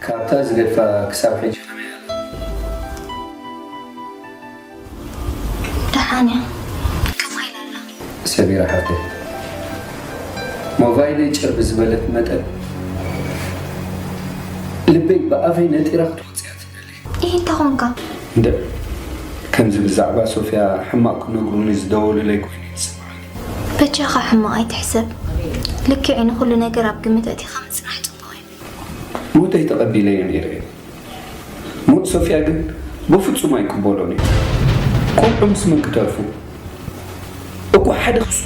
ካብታ ዝገድፋ ክሳብ ሕጂ ከመይ ኣላ? ደሓን እያ። ከማይ ላላ ሰሚራ ሓፍተይ፣ ሞባይለይ ጭር ብዝበለት መጠን ልበይ ብኣፈይ ነጢራ ክትወፅያ ትደሊ። ይህ እንተ ኾንካ እንደ ከምዚ ብዛዕባ ሶፊያ ሕማቕ ክነግሩኒ ዝደወሉለይ ኮይኑ ይስምዓኒ። በጃኻ ሕማቕ ኣይትሕሰብ። ልክዕ እዩ፣ ንኹሉ ነገር ኣብ ግምት ኣእቲኻ ምጽናሕ ጽቡቕ እዩ። ሞተይ ተቐቢለዮ ነይረ እየ። ሞት ሶፊያ ግን በፍጹም ኣይቅበሎን እየ። ቆልዑ ምስ መን ክተርፉ? እኮ ሓደ ክሱ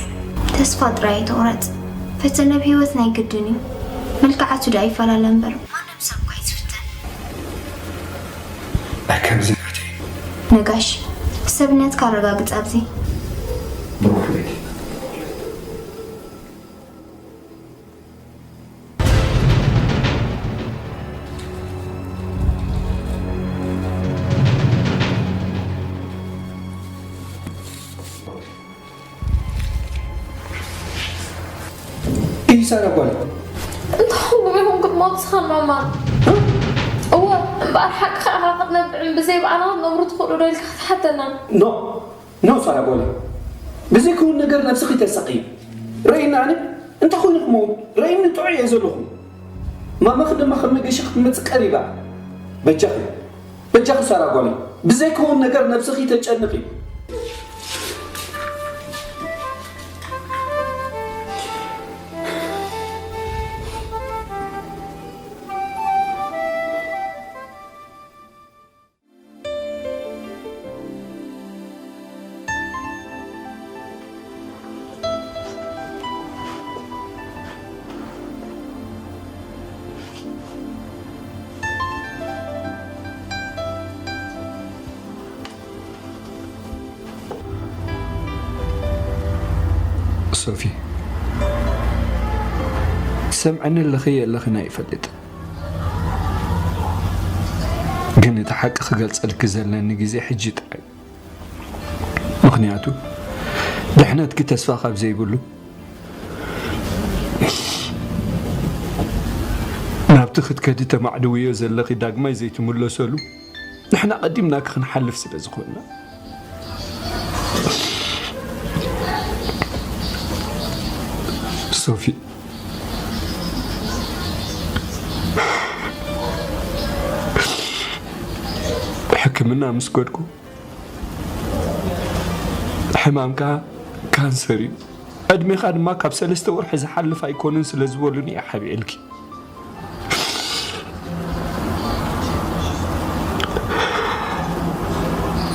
ተስፋ ጥራይ ኣይትቑረጽ። ፈተነ ኣብ ህይወት ናይ ግድን እዩ። መልክዓቱ ደኣ ይፈላለ እምበር ማንም ሰብ እኳ እዩ ዝፍተን። ከምዚ ናተይ ነጋሽ፣ ሰብነትካ ኣረጋግጽ ኣብዚ። ብሩኽ ለይቲ። ኢሳራ ጓል እንታይ ጉዕ ይኹን ክትሞት ስኻን ማማን? እወ፣ እምበኣር ሓቅኻ ኢኻ ክትነብዕን ብዘይ ባዕልና ክትነብሩ ትኽእሉ ዶ ኢልካ ክትሓተና? ኖ ኖ ሳራ ጓል ብዘይ ክውን ነገር ነብስኺ ተሳቂ ረኢና ኣነ እንታይ ኮይኑ ክመውት ረኢኒ ጥዑ እየ ዘለኹ ማማኺ ድማ ከም መገሻ ክትመጽእ ቀሪባ በጃኺ በጃኺ ሳራ ጓል ብዘይ ክውን ነገር ነብስኺ ተጨንቂ ሶፊ ትሰምዐኒ ኣለኺ የለኽን ኣይፈልጥን፣ ግን እቲ ሓቂ ክገልጸልኪ ዘለኒ ግዜ ሕጂ ጥራይ። ምኽንያቱ ድሕነትኪ ተስፋ ካብ ዘይብሉ ናብቲ ክትከዲ ተማዕድውዮ ዘለኺ ዳግማይ ዘይትምለሰሉ ንሕና ቀዲምናኪ ክንሓልፍ ስለ ዝኾንና። ሶፊ ሕክምና ምስ ከድኩ ሕማምካ ካንሰር እዩ፣ ዕድሜኻ ድማ ካብ ሰለስተ ወርሒ ዝሓልፍ ኣይኮንን ስለ ዝበሉኒ እየ ሓቢኤልኪ።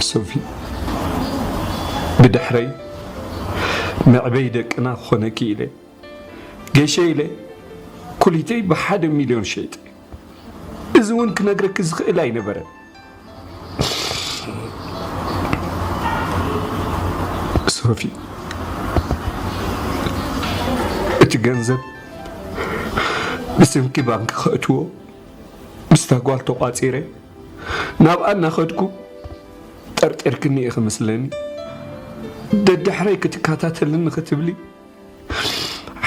ሶፊ ብድሕረይ መዕበይ ደቅና ክኾነኪ ኢለ ገሸ ኢለ ኩሊተይ ብሓደ ሚልዮን ሸይጠ። እዚ እውን ክነግረኪ ዝኽእል ኣይነበረን። ሶፊ እቲ ገንዘብ ብስምኪ ባንኪ ከእትዎ ምስታ ጓል ተቋፂረ ናብኣ እናኸድኩ ጠርጢርክኒ ኢኺ መስለኒ። ደድሕረይ ክትከታተልኒ ክትብሊ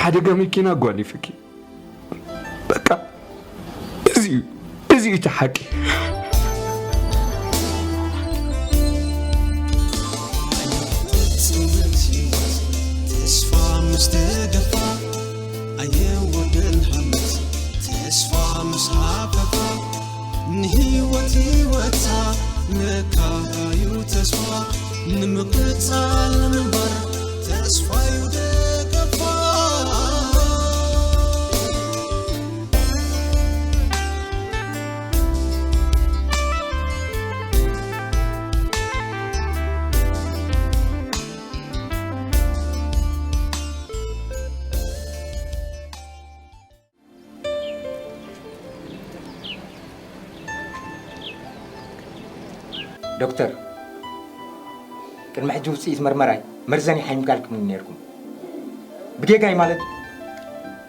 ሓደጋ መኪና ኣጓኒፍኪ። በቃ እዚ እዩ፣ እዚ እዩ እቲ ሓቂ። ተስፋ ምስ ተገፋ ኣየወደን ሃመት ተስፋ ምስ ሃፈፋ ንህይወት ህይወታ መካራዩ ተስፋ ንምቅጻል ንምንባር ተስፋዩ ደገፋ። ዶክተር፣ ቅድሚ ሕጂ ውፅኢት መርመራይ መርዘን ይሓይምካልኩም ነርኩም። ብጌጋይ ማለት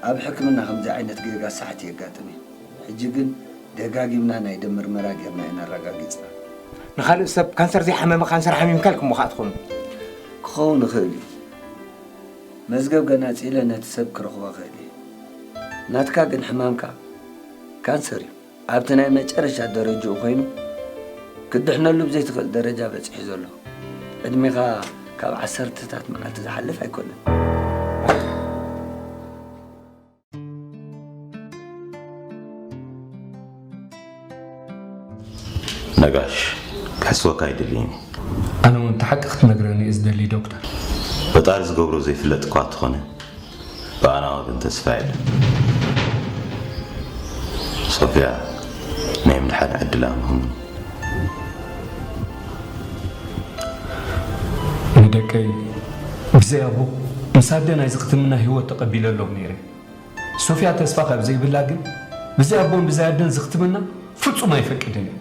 ኣብ ሕክምና ከምዚ ዓይነት ጌጋ ሳሕቲ የጋጥም እዩ። ሕጂ ግን ደጋጊምና ናይ ደም ምርመራ ጌርና ኢና ኣረጋጊጽና። ንኻልእ ሰብ ካንሰር ዘይሓመመ ካንሰር ሓሚምካልኩም ከዓ ትኾኑ። ክኸውን ይኽእል እዩ። መዝገብ ገናጺለ ነቲ ሰብ ክረኽቦ እኽእል እየ። ናትካ ግን ሕማምካ ካንሰር እዩ። ኣብቲ ናይ መጨረሻ ደረጃኡ ኮይኑ ክድሕነሉ ብዘይትኽእል ደረጃ በጺሑ ዘሎ። ዕድሜኻ ካብ ዓሰርተታት መዓልቲ ዝሓልፍ ኣይኮነን። ነጋሽ፣ ክሕስወካ ኣይደልይን። ኣነ እውን እቲ ሓቂ ክትነግረኒ እየ ዝደሊ ዶክተር። ፈጣሪ ዝገብሮ ዘይፍለጥ እኳ እንተኾነ፣ ብኣና ወገን ተስፋ የለን። ሶፍያ ናይ ምድሓን ዕድላ ምህሙ። ንደቀይ ብዘይ ኣቦ ምስ ኣደ ናይዚ ክትምና ህይወት ተቐቢለሎም ነይረ። ሶፍያ ተስፋ ካብ ዘይብላ ግን ብዘይ ኣቦን ብዘይ ኣደን ዝኽትምና ፍጹም ኣይፈቅድን እየ።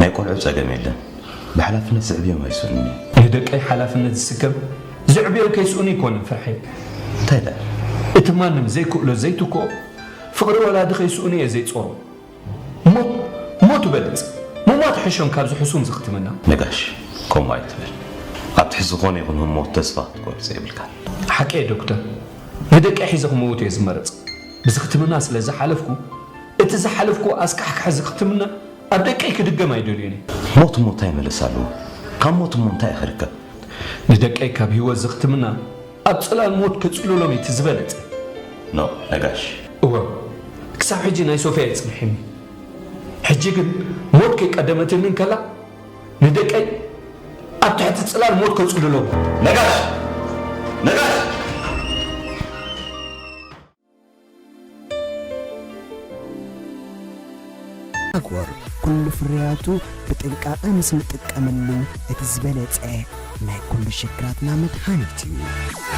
ናይ ቆልዑ ጸገም የለን። ብሓላፍነት ዝዕብዮም ኣይስእኑን እዮም። ንደቀይ ሓላፍነት ዝስከም ዝዕብዮም ከይስእኑ ኣይኮነን ፍርሐይ። እንታይ ደኣ? እቲ ማንም ዘይክእሎ ዘይትክኦ ፍቕሪ ወላዲ ከይስእኑ እየ ዘይጾሮ። ሞት ሞት ይበልጽ። ምሟት ሕሾም ካብዚ ሕሱም ዝኽትምና። ነጋሽ፣ ከምኡ ኣይትበል። ኣብቲ ዝኾነ ይኹን ህሞት ተስፋ ክትቆርጽ የብልካን። ሓቂ እየ ዶክተር። ንደቀይ ሒዘ ክመውት እየ ዝመርጽ። ብዝኽትምና ስለ ዝሓለፍኩ እቲ ዝሓለፍኩ ኣስካሕካሒ ዝኽትምና ኣብ ደቀይ ክድገም ኣይደልዮን እየ። ሞት እሞ እንታይ መለሳ ኣለዎ? ካብ ሞት እሞ እንታይ ኢኺ ርከብ? ንደቀይ ካብ ህይወት ዝኽትምና ኣብ ጽላል ሞት ከጽልሎም እዩ እቲ ዝበለጸ። ኖ ነጋሽ። እወ ክሳብ ሕጂ ናይ ሶፍያ እየ ጽኒሕኒ። ሕጂ ግን ሞት ከይቀደመትኒ እንከላ ንደቀይ ኣብ ትሕቲ ጽላል ሞት ከጽልሎም። ነጋሽ! ነጋሽ! ኣጎር ኩሉ ፍርያቱ ብጥንቃቐ ምስ ንጥቀመሉ እቲ ዝበለጸ ናይ ኩሉ ሽግራትና መድሃኒት እዩ።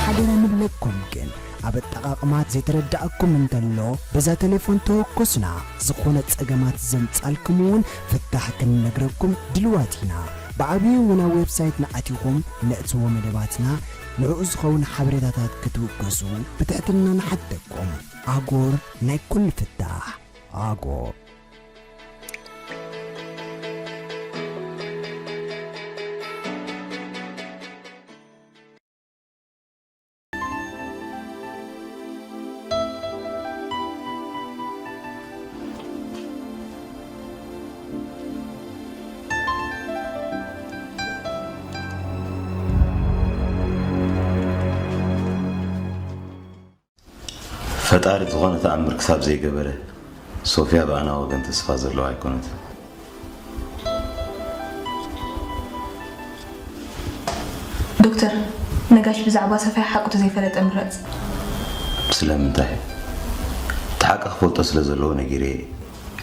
ሓደራ ንብለኩም ግን ኣብ ኣጠቓቕማ ዘይተረዳእኩም እንተሎ በዛ ተሌፎን ተወከሱና። ዝኾነ ጸገማት ዘምጻልኩም እውን ፍታሕ ክንነግረኩም ድልዋት ኢና። ብዓብዩ እውን ኣብ ዌብሳይትና ኣቲኹም ነእትዎ መደባትና ንዕኡ ዝኸውን ሓበሬታታት ክትውከሱ ብትሕትና ንሓተኩም። ኣጎር ናይ ኩሉ ፍታሕ ኣጎር። ፈጣሪ ዝኾነ ተኣምር ክሳብ ዘይገበረ ሶፍያ ብኣና ወገን ተስፋ ዘለዋ ኣይኮነትን። ዶክተር፣ ነጋሽ ብዛዕባ ሶፍያ ሓቁ ተዘይፈለጠ ምረጽ። ስለምንታይ? እቲ ሓቂ ክፈልጦ ስለ ዘለዎ ነጊረዮ እየ።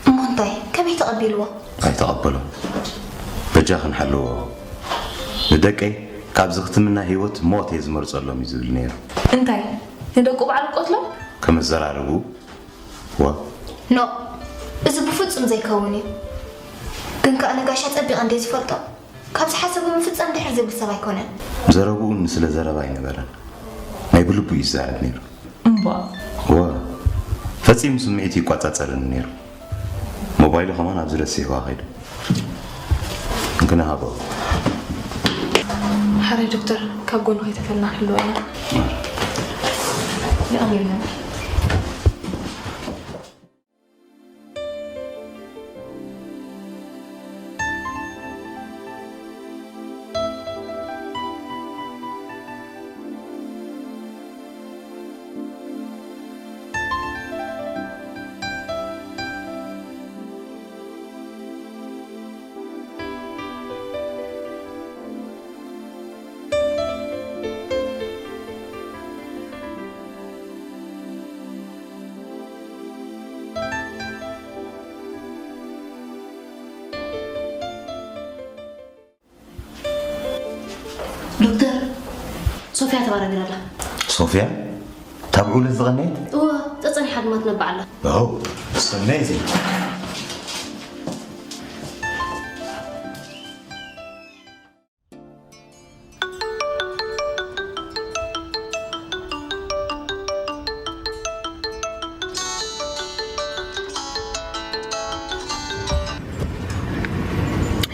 እሞ እንታይ? ከመይ ተቐቢልዎ? ኣይተቐበሎን። በጃኽን ሓልዎ። ንደቀይ ካብ ዝኽትምና ህይወት ሞት እየ ዝመርጸሎም እዩ ዝብል ነይሩ። እንታይ? ንደቁ ባዕሉ ክትቀትሎም? ከም ኣዘራርብኡ ዋ። ኖእ፣ እዚ ብፍጹም ዘይከውን እዩ። ግን ከኣ ነጋሽ ኣጸቢቐ እንድየ ዝፈልጦ፣ ካብ ዝሓሰቦ ምፍጻም ድሕር ዝብል ሰብ ኣይኮነን። ዘረብኡ ንስለ ዘረባ ኣይነበረን፣ ናይ ብልቡ እዩ ዝዛረብ ነይሩ። እምቧእ። ወ ፈጺሙ ስምዒቱ ይቋጻጸርን ነይሩ። ሞባይሉ ከማን ኣብዚ ረሲዕዋ ከይዱ። እንክንሃቦ። ሓራይ ዶክተር፣ ካብ ጎኑ ከይተፈልና ክንህልወና። የቐንየልና። ዶክተር፣ ሶፍያ ተባራቢራ ኣላ። ሶፍያ? ታብ ዑለት ዝቐነየት? እወ፣ ጸጸኒሓ ድማ ትነብዕ ኣላ። ዋው፣ ሰናይ ዜና።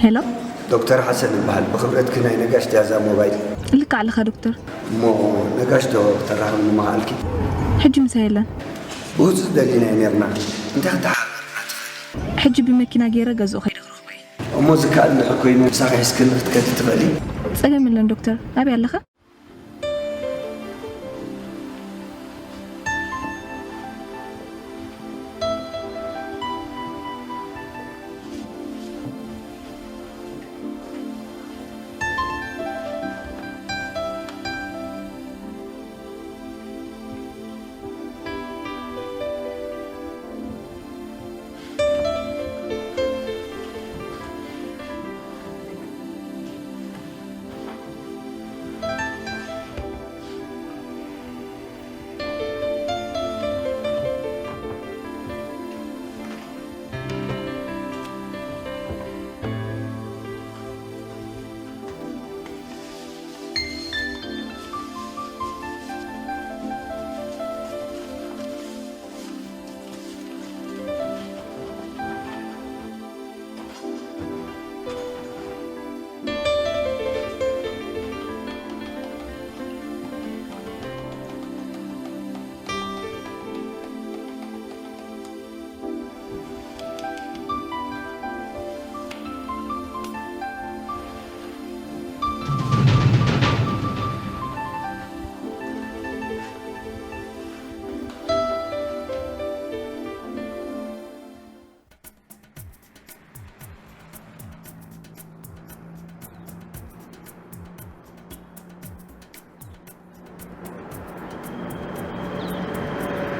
ሄሎ። ዶክተር ሓሰን እበሃል። ብኽብረትኪ ናይ ነጋሽ ድያ እዛ ሞባይል? ልክዕ ኣለኻ ዶክተር። እሞ ነጋሽ ዶ ክተራኽብኒ ምኸኣልኪ? ሕጂ ምሳይ የለን። ብህጹጽ ደሊናዮ ኔርና። እንታይ ክትሓባበርና ትኽእሊ? ሕጂ ብመኪና ገይረ ገዝኡ ከይደ ክረኽቦ እየ። እሞ ዝከኣል ንድሕር ኮይኑ ምሳኺ ሒዝክኒ ክትከዲ ትኽእሊ? ጸገም የለን ዶክተር፣ ኣበይ ኣለኻ?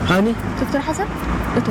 ሃኒ፣ ዶክተር ሓሰን፣ እቶ።